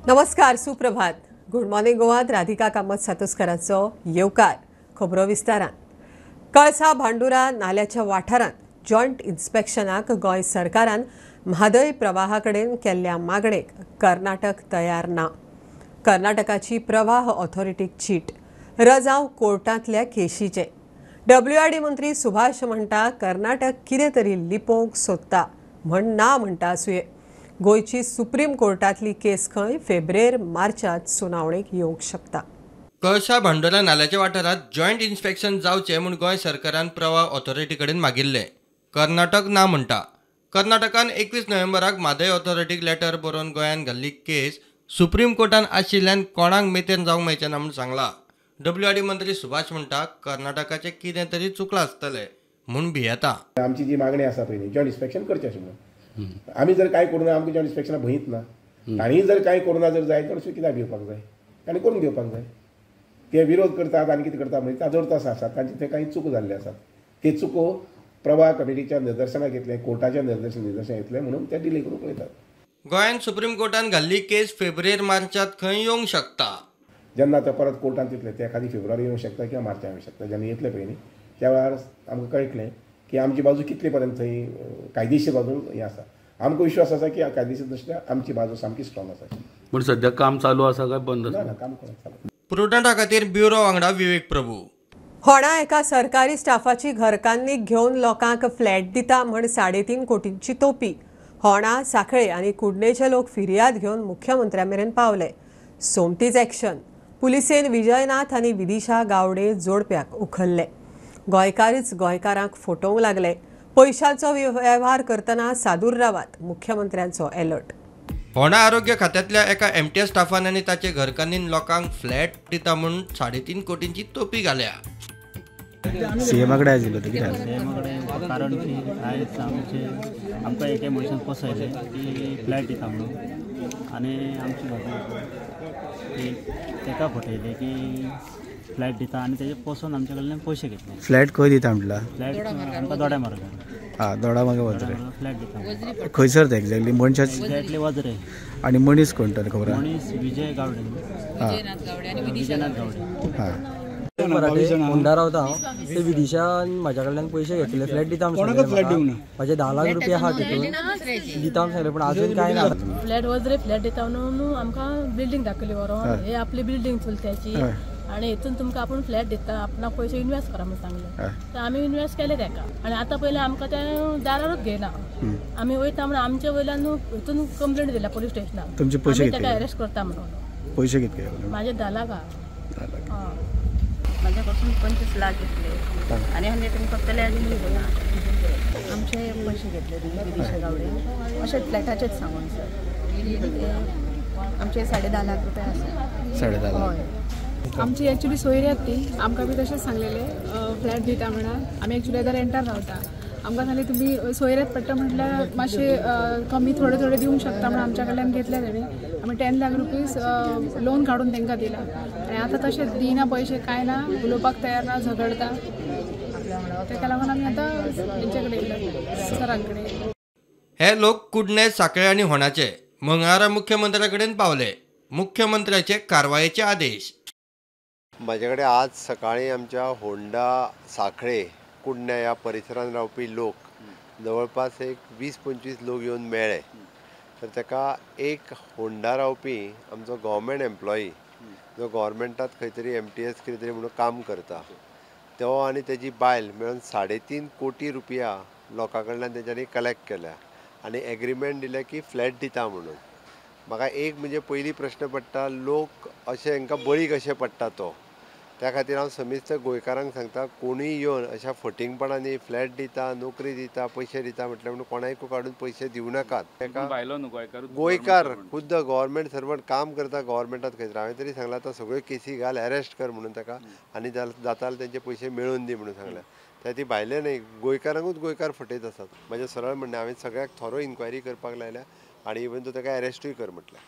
नमस्कार, सुप्रभात. Good morning गोवात Radhika Kamat सातोस्कराचो येवकार. खबरो विस्तारान. कळसा भांडुरा नाल्याच्या वाठारांत जॉयंट इन्स्पेक्शनाक गोंय सरकारान म्हादय प्रवाहा कडेन केल्ल्या मागणेक कर्नाटक तयार ना. कर्नाटकाची प्रवाह ऑथॉरिटीक चीट, रजाव कोर्टांतल्या केशीचे. डब्ल्यूआरडी मंत्री सुभाष म्हणटा कर्नाटक कितें तरी लिपोवंक सोदता म्हण ना म्हणटा आसुये. गोंयची सुप्रीम कोर्टांतली केस खंय फेब्रेर मार्चात सुनावणेक येवंक शकता. कळसा भांडोरा नाल्याच्या वाठारांत जॉयंट इन्स्पेक्शन जावचें म्हूण गोंय सरकारान प्रवाह ऑथॉरिटी कडेन मागिल्लें. कर्नाटक ना म्हणटा. कर्नाटकान 21 नोव्हेंबराक म्हादय ऑथॉरिटीक लेटर बरोवन गोंयान घाल्ली केस सुप्रीम कोर्टान आशिल्ल्यान कोणाक मेतेर जावंक मेळचें ना म्हूण सांगलां. डब्ल्यूआरडी मंत्री सुभाष म्हणटा कर्नाटकाचें कितें तरी चुकलां आसतलें म्हूण भियेता. आमची जी मागणी आसा पयलीं जॉयंट इन्स्पेक्शन करचें अशें म्हणून आमी जर कांय करूं ना आमकां जॉयंट इन्स्पेक्शना भंयच ना. तांणी जर कांय करूं ना जर जाय तर कित्याक भिवपाक जाय, तांणी करून घेवपाक जाय. ते विरोध करतात आनी कितें करता म्हणजे ताजो अर्थ आसा तांचे थंय कांय चुको जाल्ले आसात. ते चुको प्रवाह कमिटीच्या निदर्शनाक घेतले, कोर्टाच्या निदर्शनाक घेतले म्हणून ते डिले करूंक पळयतात. गोंयान सुप्रीम कोर्टान घाल्ली केस फेब्रेर मार्चात खंय येवंक शकता. जेन्ना आतां परत कोर्टान तितले ते एखादी फेब्रुवारी येवंक शकता किंवा मार्चान येवंक शकता. जेन्ना येतले पळय न्ही त्या वेळार आमकां कळटलें की आमची बाजू कितले पर्यंत थंय कायदेशीर बाजून हें आसा. आमकां विश्वास आसा की कायदेशीर दृश्ट्या आमची बाजू सामकी स्ट्रॉंग आसा. पूण सद्या काम चालू आसा काय बंद आसा? ना, काम चालू. प्रुडंटा खातीर ब्युरो वांगडा विवेक प्रभू. होणा एका सरकारी स्टाफाची घरकान्नीक घेवन लोकांक फ्लॅट दिता म्हण 3.5 कोटींची तोपी. होणा, साखळे आनी कुडणेचे लोक फिर्याद घेवन मुख्यमंत्र्या मेरेन पावले. सोमतीच ॲक्शन. पुलिसेन विजयनाथ आनी विदिशा गावडे जोडप्याक उखल्ले. गोंयकारच गोंयकारांक फटोवंक लागले. पयशांचो वेव्हार करतना सादूर रावात, मुख्यमंत्र्यांचो अलर्ट. होणा आरोग्य खात्यांतल्या एका एमटीएस स्टाफान आनी ताचे घरकान्नीन लोकांक फ्लॅट दिता म्हूण 3.5 कोटींची तोपी घाल्या. सीएमा कडेन आयज येयलो कित्याक? कारण की आयज आमचे आमकां एके मनशान फसयलें की फ्लॅट दिता म्हणून आनी आमची बाजू की ताका फटयलें की फ्लॅट दिता आनी तेजे पसून आमचे कडल्यान पयशे घेतले. फ्लॅट खंय दिता म्हटला? फ्लॅट आमकां दोड्या मार्गार. हां, दोडा मार्गार वजरे फ्लॅट दिता. खंयसर ते एक्झॅक्टली मनशाच? एक्झॅक्टली वजरे. आनी मनीस कोण तर खबर? मनीस विजय गावडे. विजयनाथ गावडे. हां, होंडा रावता हांव. ते विदिशान म्हाज्या कडल्यान पयशे घेतले, फ्लॅट दिता म्हण म्हाजे 10 लाख रुपया आहा तितून दिता म्हण सांगलें, पूण आजून कांय ना. फ्लॅट वजरे फ्लॅट दिता म्हणून आमकां बिल्डींग दाखयली व्हरोन, हे आपली बिल्डींग चलत्याची आनी हितून तुमकां आपूण फ्लॅट दिता, आपणाक पयशे इनवेस्ट करा म्हूण सांगलें. तर आमी इनवेस्ट केले तेका आनी आतां पयलें आमकां तें दारारूच घेयना. आमी वयता म्हणून आमचे वयल्यान हितून कंप्लेंट दिल्या पोलीस स्टेशनाक. तुमचे पयशे ताका अरेस्ट करता म्हणून. पयशे कितके? म्हाजे 10 लाख आहा. माझ्यापासून 25 लाख घेतले आणि ह्यांनी तुमकां फ्लॅट दिलो ना. आमचे पैसे घेतले विदिशा गावडे अशें फ्लॅटाचेच सांगून सर. आमचे 10.5 लाख रुपये आसा. 10.5 लाख. आमची एक्चुअली सोयरी आहात ती आमकां बी तशेंच सांगलेले फ्लॅट दिता म्हणून. आमी एक्चुअली आतां रेंटार रावता. आमकां सांगलें तुमी सोयऱ्यात पडटा म्हटल्यार मातशे कमी थोडे थोडे दिवंक शकता म्हणून आमच्या कडल्यान घेतले तेणी. आमी 10 लाख रुपीज लोन काडून तांकां दिला आनी आतां तशें दिना पयशे कांय ना, उलोवपाक तयार ना, झगडता. ताका लागून आमी आतां हेंचे कडेन येयला, सरां कडेन. हे लोक कुडणे, साखळे आनी होणाचे मंगळारा मुख्यमंत्र्या कडेन पावले. मुख्यमंत्र्याचे कारवायेचे आदेश. म्हाजे कडेन आज सकाळीं आमच्या होंडा, साखळे, कुडण्या ह्या परिसरांत रावपी लोक जवळपास एक 20-25 लोक येवन मेळ्ळे. तर ताका एक होंडा रावपी आमचो गव्हर्मेंट एम्प्लॉई जो गव्हर्मेंटात खंय तरी एमटीएस कितें तरी म्हणून काम करता तो आनी तेजी बायल मेळून 3.5 कोटी रुपया लोकां कडल्यान तेंच्यांनी कलेक्ट केल्या आनी एग्रीमेंट दिल्या की फ्लॅट दिता म्हणून. म्हाका एक म्हणजे पयलीं प्रश्न पडटा, लोक अशें हांकां बळी कशें पडटा तो. त्या खातीर हांव समेस्त गोंयकारांक सांगता, कोणूय येवन अशा फटींगपणांनी फ्लॅट दिता, नोकरी दिता, पयशे दिता म्हटल्यार म्हणून कोणाकूय काडून पयशे दिवं नाकात. ताका गोंयकार खुद्द गव्हर्मेंट सर्वंट काम करता गव्हर्मेंटात खंय तर. हांवें तरी सांगलां आतां सगळ्यो केसी घाल, अरेस्ट कर म्हणून ताका आनी जाता जाल्यार तेंचे पयशे मेळोवन दी म्हणून सांगलें. त्या ती भायले न्हय, गोंयकारांकूच गोंयकार फटयत आसात. म्हाजें सरळ म्हणणें, हांवें सगळ्याक थोरो इन्क्वायरी करपाक लायल्या आनी इवन तो ताका अरेस्टूय कर म्हटलें.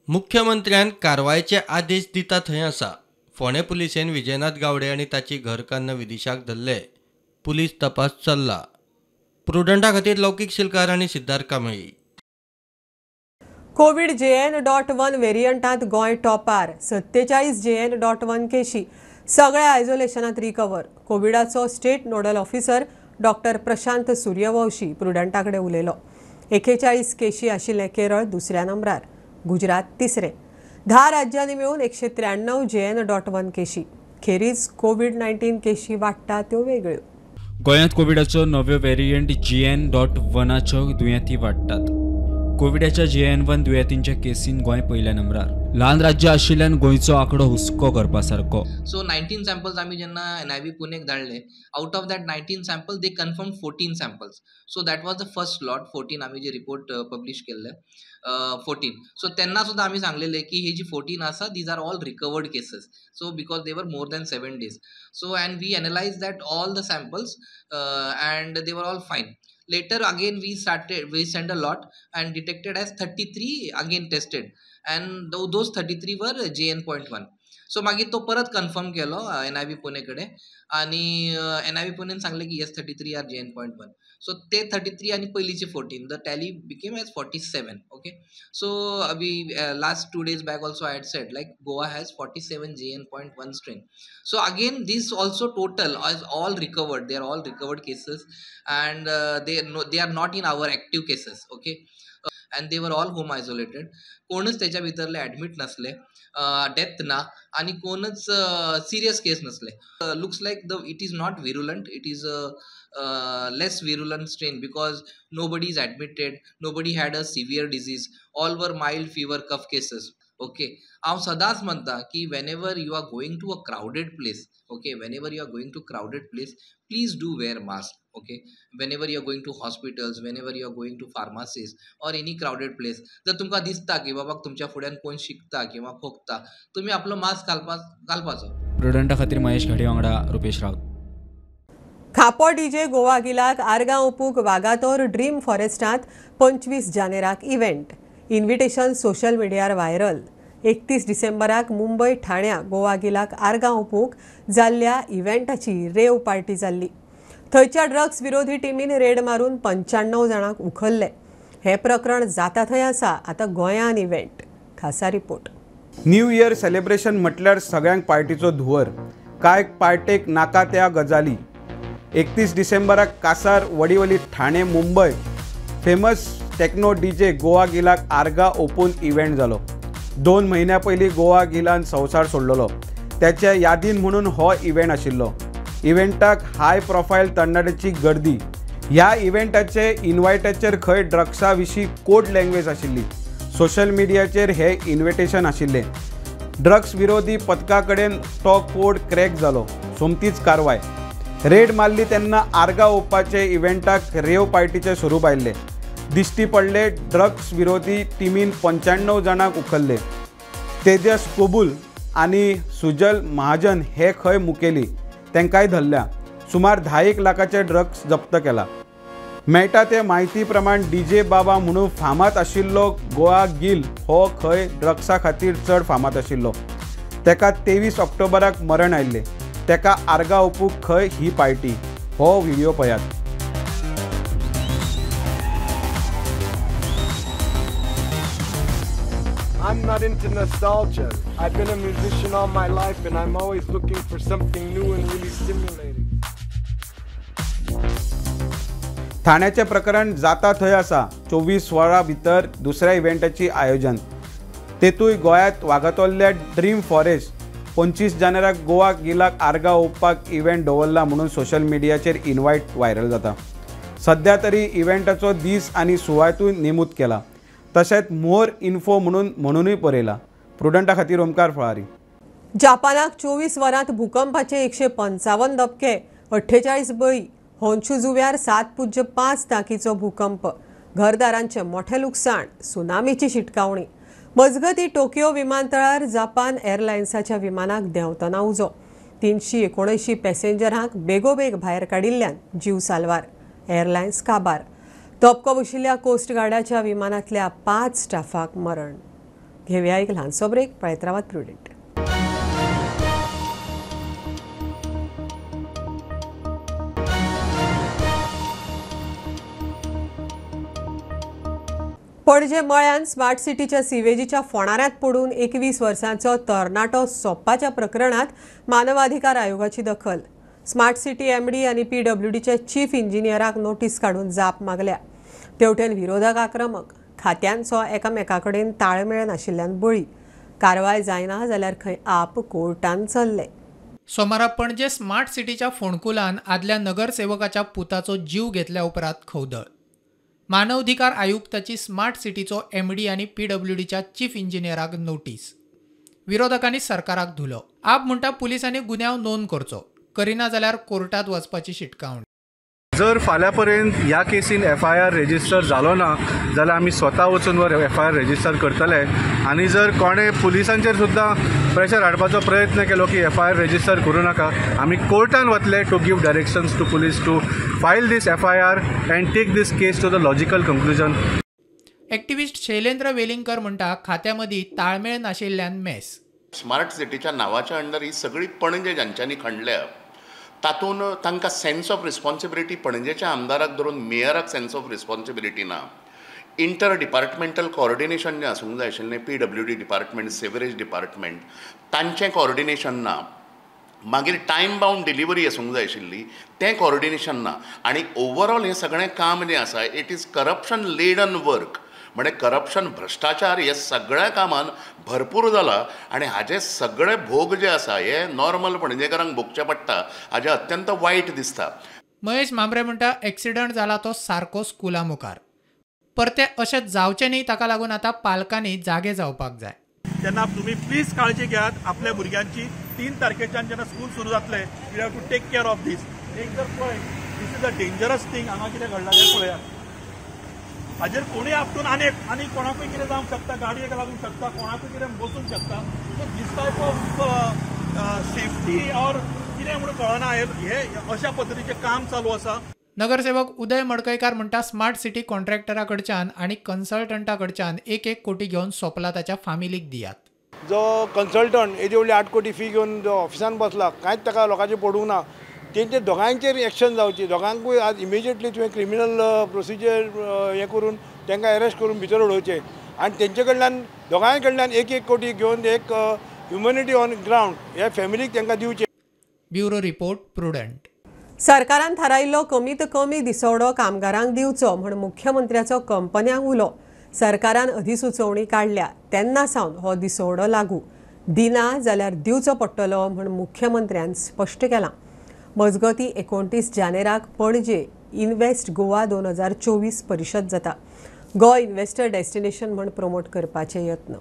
मुख्यमंत्र्यान कारवायेचे आदेश दिता थंय आसा. फोंडें पुलिसेन विजयनाथ गावडे आनी ताची घरकान्न विदिशाक धरले. पुलीस तपास चल्ला. प्रुडंटा खातीर लौकीक शिलकार आनी सिद्धार्थ कांबळी. कोवीड JN.1 वेरियंटांत गोंय टॉपार, 47 JN.1 केशी, सगळ्या आयसोलेशनात रिकवर. कोविडाचो state nodal officer doctor Prashant Suryavanshi प्रुडंटा कडेन उलयलो. 41 केशी आशिल्लें केरळ दुसऱ्या नंबरार, गुजरात तिसरे. 10 राज्यांनी मेळून 193 JN.1 केशी. खेरीज कोवीड-19 केशी वाडटा त्यो वेगळ्यो. गोंयांत कोविडाचो नव्यो वेरियंट JN.1च्यो दुयेंती वाडटात. कोविडाच्या JN.1 दुयेंतींच्या केसीन गोंय पयल्या नंबरार. ल्हान राज्य आशिल्ल्यान गोंयचो आंकडो हुस्को करपा सारको. सो 19 सॅम्पल्स आमी जेन्ना NIV पुणेक धाडले, out of that 19 sample they confirm 14 samples. So that was the first lot 14 आमी जे रिपोर्ट पब्लिश केल्ले 14. सो तेन्ना सुद्दां आमी सांगलेले की ही जी 14 आसा these are all recovered cases, so because they were more than 7 days. So and we analyse that all the samples and they were all fine. Later again we sent a lot and detected as 33 again tested, and those 33 were JN.1. So मागीर तो परत confirm केलो NIV Pune कडेन आनी NIV पुणेन सांगलें की yes 33 are JN.1. So ते 33 आनी पयलींचे 14, the tally became as 47. Okay, so we last 2 days back also I had said like Goa has 47 JN.1 strain. So again this also total is all recovered, they are all recovered cases and they are not in our active cases. Okay, and they were all home isolated. कोणच त्याच्या भितरले admit नसले, death ना आणि कोणच serious केस नसले. Looks like the it is not virulent, it is a less virulent strain because nobody is admitted, nobody had a severe disease, all were mild fever cough cases. Okay, हांव सदांच म्हणटा की whenever you are going to a crowded place, okay, whenever you are going to crowded place please do wear mask. Okay, whenever you are going to hospitals, whenever you are going to pharmacies or any crowded place, जर तुमकां दिसता की बाबा तुमच्या फुड्यान कोण शिकता किंवा खोकता, तुमी आपलो मास्क घालपाचो. प्रुडंटा खातीर महेश घाडी वांगडा रुपेश राऊत. खापो डीजे गोवा गिलाक आर्गां ओपूक वागातोर ड्रीम फॉरेस्टांत 25 जानेराक इव्हेंट. इन्व्हिटेशन सोशल मिडियार व्हायरल. 31 डिसेंबराक मुंबय ठाण्या गोवा गिलाक आर्गां ओपूक जाल्ल्या इव्हेंटाची रेव पार्टी जाल्ली. थंयच्या ड्रग्स विरोधी टिमीन रेड मारून 95 जाणांक उखल्ले. हें प्रकरण जाता थंय आसा, आतां गोंयान इव्हेंट. खासा रिपोर्ट. न्यू इयर सेलिब्रेशन म्हटल्यार सगळ्यांक पार्टीचो धुंवर, कांय पार्टेक नाका त्या गजाली. 31 डिसेंबराक Kasar Vadivali Thane Mumbai famous techno DJ Goa गिलाक आर्गां ओपून इव्हेंट जालो. 2 म्हयन्या पयलीं गोवा गिलान संवसार सोडलेलो, त्याच्या यादीन म्हणून हो इव्हेंट आशिल्लो. इव्हेंटाक हाय प्रोफायल तरणाट्यांची गर्दी. ह्या इव्हेंटाचे इन्वायटाचेर खंय ड्रग्सा विशीं कोड लँग्वेज आशिल्ली. सोशल मिडियाचेर हे इन्व्हिटेशन आशिल्लें. ड्रग्स विरोधी पथका कडेन तो कोड क्रॅक जालो. सोमतीच कारवाय. रेड मारली तेन्ना आर्गां ओंपपाचे इव्हेंटाक रेव पार्टीचें स्वरूप आयिल्लें. दिश्टी पडले ड्रग्स विरोधी टिमीन 95 जाणांक उखल्ले. तेजस कोबूल आनी सुजल महाजन हे खंय मुखेली, तांकांय धरल्या. सुमार 10 लाखाचे ड्रग्स जप्त केला. मेळटा ते म्हायती प्रमाण डीजे बाबा म्हणून फामाद आशिल्लो गोवा गिल हो खंय ड्रग्सा खातीर चड फामाद आशिल्लो. ताका 23 ऑक्टोबराक मरण आयिल्लें. ताका आर्गां ओपूंक खंय ही पार्टी. हो व्हिडियो पळयात. I'm not into nostalgia. I've been a musician all my life and I'm always looking for something new and really stimulating. ठाण्याचे प्रकरण जाता थंय आसा. 24 वरां भितर दुसऱ्या इव्हेंटाची आयोजन. तेतूय गोंयांत वागातोरल्या ड्रीम फॉरेस्ट 25 जानेराक गोवा गिलाक आर्गां ओंपपाक इव्हेंट दवरला म्हणून सोशल मिडियाचेर इन्वायट व्हायरल जाता. सध्या तरी इव्हेंटाचो दीस आनी सुवातूय नेमूद केला. तशेंच मोर इन्फो म्हणूनय बरयला. प्रुडंटा खातीर ओमकार फळारी. जापानाक 24 वरांत भूकंपाचे 155 धपके, 48 बळी. होन्शू जुव्यार 7.5 तांकीचो भूकंप, घरदारांचें मोठें लुकसाण, सुनामीची शिटकावणी. मजगती टोकियो विमानतळार जापान एअरलायन्साच्या विमानाक देंवतना उजो. 379 पॅसेंजरांक बेगोबेग भायर काडिल्ल्यान जीव साल्वार. एअरलायन्स काबार. धपको बशिल्ल्या कोस्ट गार्डाच्या विमानांतल्या 5 स्टाफाक मरण. घेवया एक ल्हानसो ब्रेक. पळयत रावात प्रुडंट. पणजे मळ्यान स्मार्ट सिटीच्या सिवेजीच्या फोणाऱ्यांत पडून 21 वर्सांचो तरणाटो सोंपपाच्या प्रकरणात मानवाधिकार आयोगाची दखल. स्मार्ट सिटी एमडी आनी पीडब्ल्यूडीच्या चीफ इंजिनियराक नोटीस काडून जाप मागल्या. तेवटेन विरोधक आक्रमक, खात्यांचो एकामेका कडेन ताळमेळ नाशिल्ल्यान बळी. कारवाय जायना जाल्यार खंय आप कोर्टान चल्ले. सोमारा पणजे स्मार्ट सिटीच्या फोंडकुलान आदल्या नगरसेवकाच्या पुताचो जीव घेतल्या उपरांत खवदळ. मानवाधिकार आयुक्ताची स्मार्ट सिटीचो एमडी आनी पीडब्ल्यूडीच्या चीफ इंजिनियराक नोटीस. विरोधकांनी सरकाराक धुलो. आप म्हणटा पुलिसांनी गुन्यांव नोंद करचो, करिना जाल्यार कोर्टात वचपाची शिटकावणी. जर फाल्यां पर्यंत ह्या केसीन एफआयआर रेजिस्टर जालो ना जाल्यार आमी स्वता वचून वर एफआयआर रेजिस्टर करतले आनी जर कोणें पुलिसांचेर सुद्दां प्रेशर हाडपाचो प्रयत्न केलो की एफआयआर रेजिस्टर करूं नाका, आमी कोर्टान वतले to give directions to police to file this FIR and take this case to the logical conclusion. Activist Shailendra Welingkar म्हणटा खात्या मदीं ताळमेळ नाशिल्ल्यान मेस. स्मार्ट सिटीच्या नांवाच्या अंडर ही सगळी पणजे ज्यांच्यांनी खणल्या तातूंत तांकां सेन्स ऑफ रिस्पॉन्सिबिलिटी पणजेच्या आमदाराक धरून मेयराक सेन्स ऑफ रिस्पॉन्सिबिलिटी ना. इंटर डिपार्टमेंटल कॉर्डिनेशन जें आसूंक जाय आशिल्लें, P W D department, sewerage department, तांचें कॉर्डिनेशन ना. मागीर टायम बावंड डिलिव्हरी आसूंक जाय आशिल्ली, तें कॉर्डिनेशन ना. आनी ओवरऑल हें सगळें काम जें आसा it is corruption laden work. म्हणजे करप्शन, भ्रश्टाचार हे सगळ्या कामान भरपूर जाला आनी हाजे सगळे भोग जे आसा हे नॉर्मल पणजेकारांक भोगचे पडटा, हाजें अत्यंत वायट दिसता. महेश म्हांबरे म्हणटा एक्सिडंट जाला तो सारको स्कुला मुखार, परते अशें जावचें न्ही ताका लागून आतां पालकांनी जागे जावपाक जाय. तेन्ना तुमी प्लीज काळजी घेयात आपल्या भुरग्यांची. 3 तारखेच्यान जेन्ना स्कूल सुरू जातलें you have to take care of this. एक जर पळय, this is a dangerous thing. हांगा कितें घडलां तें पळयात. हाजेर कोणूय आपटून आनी आनी कोणाकूय कितें जावंक शकता, गाडयेक लागूंक शकता, कोणाकूय कितें बसूंक शकता. So this type of safety or कितें म्हणून कळना, हे अशा पद्दतीचें काम चालू आसा. नगरसेवक उदय मडकयकार म्हणटा स्मार्ट सिटी कॉन्ट्रॅक्टरा कडच्यान आनी कन्सल्टंटा कडच्यान 1-1 कोटी घेवन सोंपला ताच्या फामिलीक दियात. जो कन्सल्टंट येदी व्हडली 8 कोटी फी घेवन जो ऑफिसान बसला, कांयच ताका लोकांचें पडूंक ना. तेंचे दोगांयचेर एक्शन जावची. दोगांकूय आज इमिजिएटली तुवें क्रिमिनल प्रोसिजर हें करून तांकां अरेस्ट करून भितर उडोवचें आनी तेंचे कडल्यान दोगांय कडल्यान 1-1 कोटी घेवन एक ह्युमनिटी ऑन ग्रावंड ह्या फॅमिलीक तांकां दिवचें. Bureau report, Prudent. सरकारान थारायिल्लो कमीत कमी दिसवडो कामगारांक दिवचो म्हूण मुख्यमंत्र्याचो कंपन्यांक उलो. सरकारान अधिसुचोवणी काडल्या तेन्ना सावन हो दिसवडो लागू दिना जाल्यार दिवचो पडटलो म्हूण मुख्यमंत्र्यान स्पश्ट केलां. मजगती 29 जानेराक पणजे इन्व्हेस्ट गोवा 2024 परिशद जाता. गोवा इन्व्हेस्टर डेस्टिनेशन म्हूण प्रमोट करपाचे यत्न.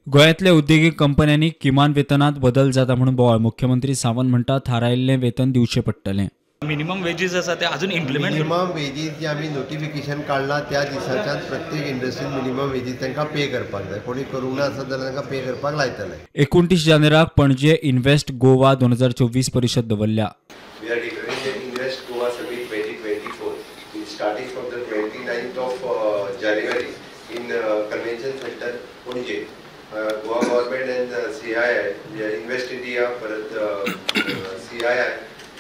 गोंयांतल्या उद्देगीक कंपन्यांनी किमान वेतनांत बदल जाता म्हणून बोवाळ. मुख्यमंत्री सावंत म्हणटा थारायिल्लें वेतन दिवचें पडटलें. मिनिमम वेजीस आसा ते अजून इम्प्लिमेंट. मिनिमम वेजीस जे आमी नोटिफिकेशन काडला त्या दिसाच्यान प्रत्येक इंडस्ट्रीन मिनिमम वेजीस तांकां पे करपाक जाय. कोणी करूंक ना आसत जाल्यार तांकां पे करपाक लायतले. 29 जानेराक पणजे इन्व्हेस्ट गोवा 2024 परिशद दवरल्या. We are declaring the Invest Goa Summit 2024 starting from the 29th of January in Convention Center Panaji. Goa government and CII, Invest India, परत CII,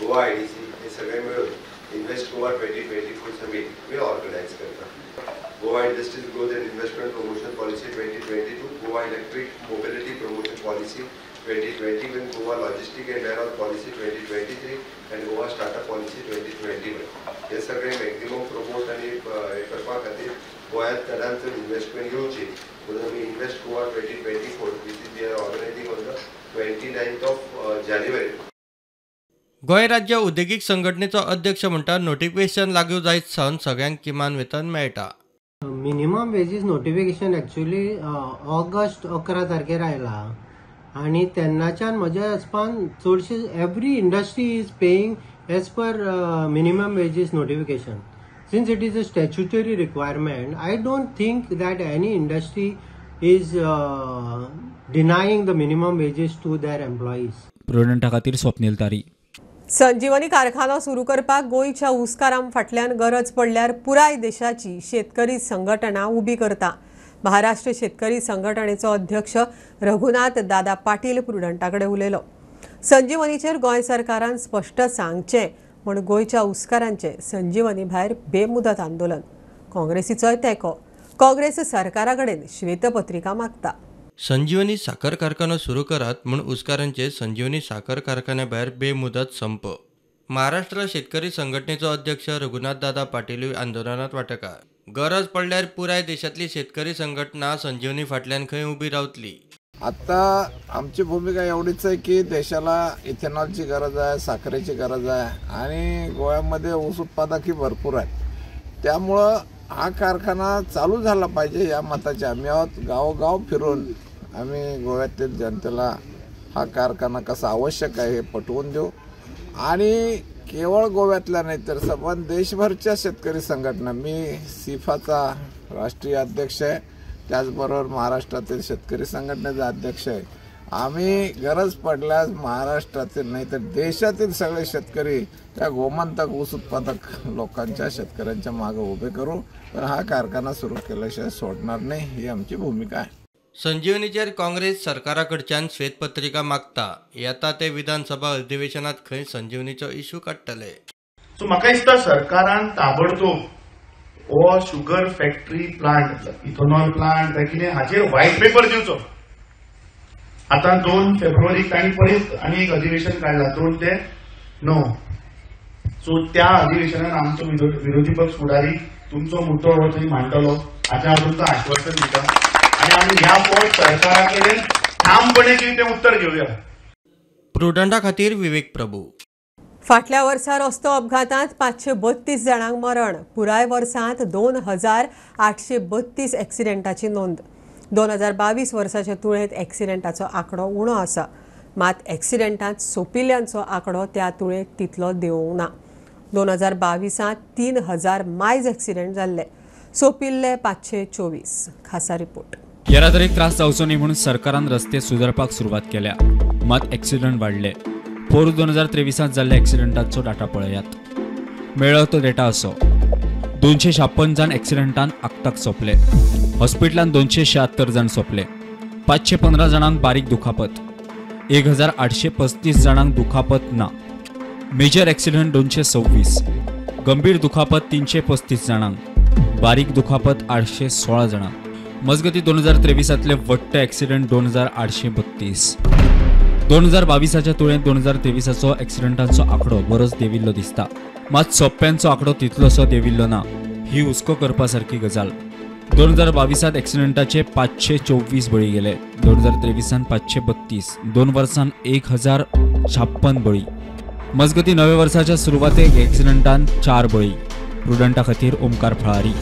Goa IDC हे सगळे मिळून इन्व्हेस्ट गोवा 2024 समीट आमी ऑर्गनायज करता. Goa industries growth and investment promotion policy 2022, Goa electric mobility promotion policy 2021, Goa logistic and warehouse policy 2023 and Goa startup policy 2021. हे सगळे maximum promote आनी हे करपा खातीर गोंयांत चडांत चड इन्व्हेस्टमेंट येवची म्हणून आमी Invest Goa 2024 which is we are organising on the 29th of January. Goa राज्य उद्देगीक संघटनेचो अध्यक्ष म्हणटा नोटिफिकेशन लागू जायत सावन सगळ्यांक किमान वेतन मेळटा. Minimum wages notification actually August 11 तारखेर आयला आनी तेन्नाच्यान म्हज्या हिसपान चडशे every industry is paying as per minimum wages notification. Since it is a statutory requirement, I don't think that any industry is denying the minimum wages to their employees. प्रुडंटा खातीर स्वप्नील तारी. संजीवनी कारखानो सुरू करपाक गोंयच्या ऊसकारां फाटल्यान गरज पडल्यार पुराय देशाची शेतकरी संघटना उबी करता. महाराष्ट्र शेतकरी संघटनेचो अध्यक्ष रघुनाथ दादा पाटील प्रुडंटा कडेन उलयलो. संजीवनीचेर गोंय सरकारान स्पश्ट सांगचें म्हूण गोंयच्या ऊसकारांचें संजीवनी भायर बेमुदत आंदोलन. काँग्रेसीचोय तेंको. काँग्रेस सरकारा कडेन श्वेतपत्रिका मागता. संजीवनी साखर कारखानो सुरू करात म्हूण उसकारांचे संजीवनी साखर कारखान्या भायर बेमुदत संप. महाराष्ट्र शेतकरी संघटनेचो अध्यक्ष रघुनाथ दादा पाटीलूय आंदोलनात वांटेकार. गरज पडल्यार पुराय देशांतली शेतकरी संघटना संजीवनी फाटल्यान खंय उबी रावतली. आता आमची भूमिका एवढीच आहे की देशाला इथेनॉलची गरज आहे, साखरेची गरज आहे आणि गोव्यामध्ये ऊस उत्पादकही भरपूर आहेत. त्यामुळं हा कारखाना चालू झाला पाहिजे या मताचे आम्ही आहोत. गावोगाव फिरून आम्ही गोव्यातील जनतेला हा कारखाना कसा आवश्यक आहे हे पटवून देऊ आणि केवळ गोव्यातल्या नाही तर सबंध देशभरच्या शेतकरी संघटना, मी सिफाचा राष्ट्रीय अध्यक्ष आहे, त्याचबरोबर महाराष्ट्रातील शेतकरी संघटनेचा अध्यक्ष आहे. आम्ही गरज पडल्यास महाराष्ट्रातील नाही तर देशातील सगळे शेतकरी त्या गोमंतक ऊस उत्पादक लोकांच्या शेतकऱ्यांच्या मागे उभे करू, पण हा कारखाना सुरू केल्याशिवाय सोडणार नाही ही आमची भूमिका आहे. संजीवनीचेर काँग्रेस सरकारा कडच्यान श्वेतपत्रिका मागता. येता ते विधानसभा अधिवेशनात खंय संजीवनीचो इश्यू काडटले. सो म्हाका दिसता सरकारान ताबडतोब हो sugar factory plant, ethanol plant काय कितें हाचेर व्हायट पेपर दिवचो. आतां 2 फेब्रुवारीक तांणी परत आनी एक अधिवेशन काडलां, 2 ते 9. सो त्या अधिवेशनान आमचो विरोधी पक्ष फुडारी तुमचो मुद्दो हो थंय मांडटलो हाचें हांव तुमकां आश्वासन दिता आनी आमी ह्या फावट सरकारा कडेन ठामपणे कितें तें उत्तर घेवया. प्रुडंटा खातीर विवेक प्रभू. फाटल्या वर्सा रस्तो अपघातांत 532 जाणांक मरण. पुराय वर्सांत 2832 एक्सिडेंटाची नोंद. 2022 वर्साचे तुळेंत एक्सिडेंटाचो आंकडो उणो आसा, मात एक्सिडेंटांत सोंपिल्ल्यांचो आंकडो त्या तुळेंत तितलो देंवूंक ना. 2022 3000 मायज एक्सिडेंट जाल्ले, सोंपिल्ले 524. खासा रिपोर्ट. येरादारीक त्रास जावचो न्ही म्हणून सरकारान रस्ते सुदारपाक सुरवात केल्या, मात एक्सिडंट वाडले. पोरूं 2023 जाल्ल्या एक्सिडंटाचो डाटा पळयात. मेळ्ळो तो डेटा असो: 256 जाण एक्सिडंटान आक्ताक सोंपले, हॉस्पिटलान 276 जाण सोंपले, 515 जाणांक बारीक दुखापत, 1835 जाणांक दुखापत ना, मेजर एक्सिडंट 226, गंभीर दुखापत 335 जाणांक, बारीक दुखापत 816 जाणांक. मजगती 2023 वट्ट एक्सिडंट 2832. 2022 तुळेंत 2023 एक्सिडंटांचो आंकडो बरोच देंविल्लो दिसता, मात सोंप्यांचो आंकडो तितलोसो देंविल्लो ना. ही हुस्को करपा सारकी गजाल. 2022 एक्सिडंटाचे 524 बळी गेले, 2023 532, 2 वर्सांत 1056 बळी. मजगती नव्या वर्साच्या सुरवातेक एक्सिडंटान 4 बळी. प्रुडंटा खातीर ओमकार फळारी.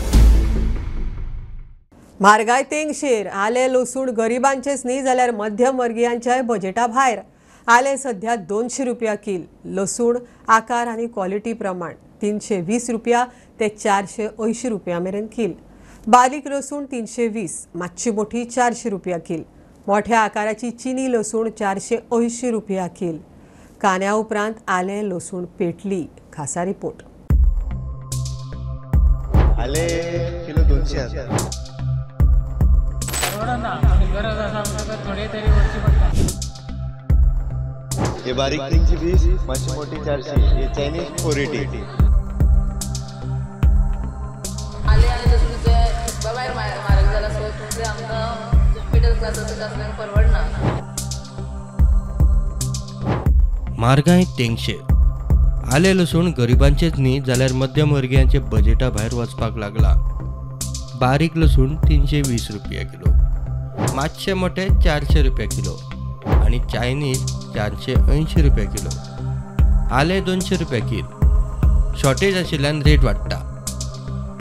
म्हारगाय तेंगशेर. आले लसूण गरिबांचेच न्ही जाल्यार मध्यमवर्गीयांच्याय बजेटा भायर. आले सध्या 200 रुपया कील, लसूण आकार आनी क्वॉलिटी प्रमाण 320 रुपया ते 480 रुपया मेरेन कील. बारीक लसूण 320, मातशी मोठी 400 रुपया कील. मोठ्या आकाराची चिनी लसूण 480 रुपया कील. कांद्या उपरांत आले लसूण पेटली. खासा रिपोर्ट. आले किलो 200. गरज आसा म्हणटकच थोडे तरी व्हरचे पडटा. हे बारीक 320, मातशी मोठी 400, हे चायनीज 480. आले आनी लसूणचे बाबाय म्हारग जाला, सो तुमचे आमकां मिडल क्लास आसा तासल्यांक परवडना. म्हारगाय तेंगशेर. आले लसूण गरिबांचेच न्ही जाल्यार मध्यमवर्गीयांचे बजेटा भायर वचपाक लागला. बारीक लसूण 320 रुपया किलो, मातशे मोठे 400 रुपया किलो आनी चायनीज 480 रुपया किलो. आले 200 रुपया कील. शॉर्टेज आशिल्ल्यान रेट वाडटा.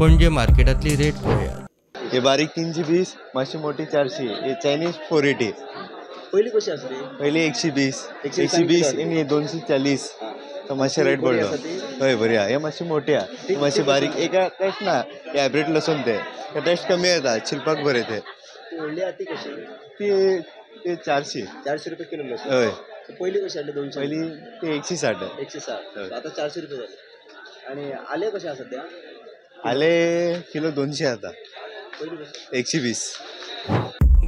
पणजे मार्केटांतली रेट पळयात. हे बारीक 320, मातशी मोठी 400, हे चायनीज 480. पयलीं कशी आसली? पयलीं 120, 120 आनी 240. तो मातशें रेट पडलो. हय बरी आहा. हे मातशी मोठी आहा, मातशी बारीक. एका टेस्ट ना, हे हायब्रीड लसूण ते टेस्ट कमी येता, शिल्पाक बरें ते. व्हडली आहा ती कशी? ती 400. 400 रुपया किलो लसूण. हय. पयलीं कशी आसली? 200. पयलीं ती 160. 160. आतां 400 रुपया जाले. आनी आले कशें आसा सद्या? आले किलो 200 आता. 120.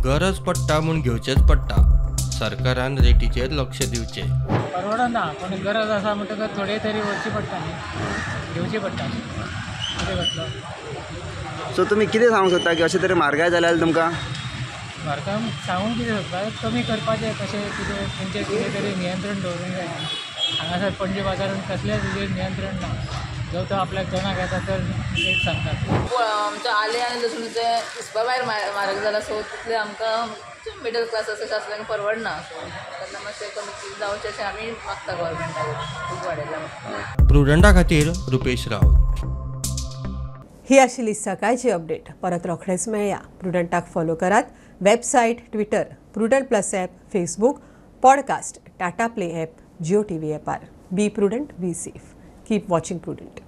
गरज पडटा म्हूण घेवचेंच पडटा. सरकारान रेटीचेर लक्ष दिवचें. परवडना, पण गरज आसा म्हणटकच थोडे तरी व्हरचे पडटा न्ही, घेवचे पडटा. कितें करतलो? सो तुमी कितें सांगूंक सोदता की अशें तरेन म्हारगाय जाल्या जाल्यार तुमकां? म्हारगाय सांगूंक कितें सोदता, कमी करपाचें कशें कितें तेंचेर कितें तरी नियंत्रण दवरूंक जाय. हांगासर पणजे बाजारान कसलेंच हेजेर नियंत्रण ना, जो तो आपल्याक तोंडाक येता तर रेट सांगतात. आमचें आलें आनी लसूणचें हिसपा भायर म्हारग जाला, सो तितलें आमकां मिडल क्लास अशें आसल्यार परवडना. सो तेन्ना मातशें कमी जावचें अशें आमी मागता गव्हर्मेंटा कडेन, खूब वाडयलां. प्रुडंटा खातीर रुपेश राऊत. ही आशिल्ली सकाळची अपडेट. परत रोखडेच मेळया. प्रुडंटाक फॉलो करात. Website, Twitter, Prudent plus app, Facebook, podcast, Tata play app, Jio TV ॲपार. Be prudent, be safe. Keep watching Prudent.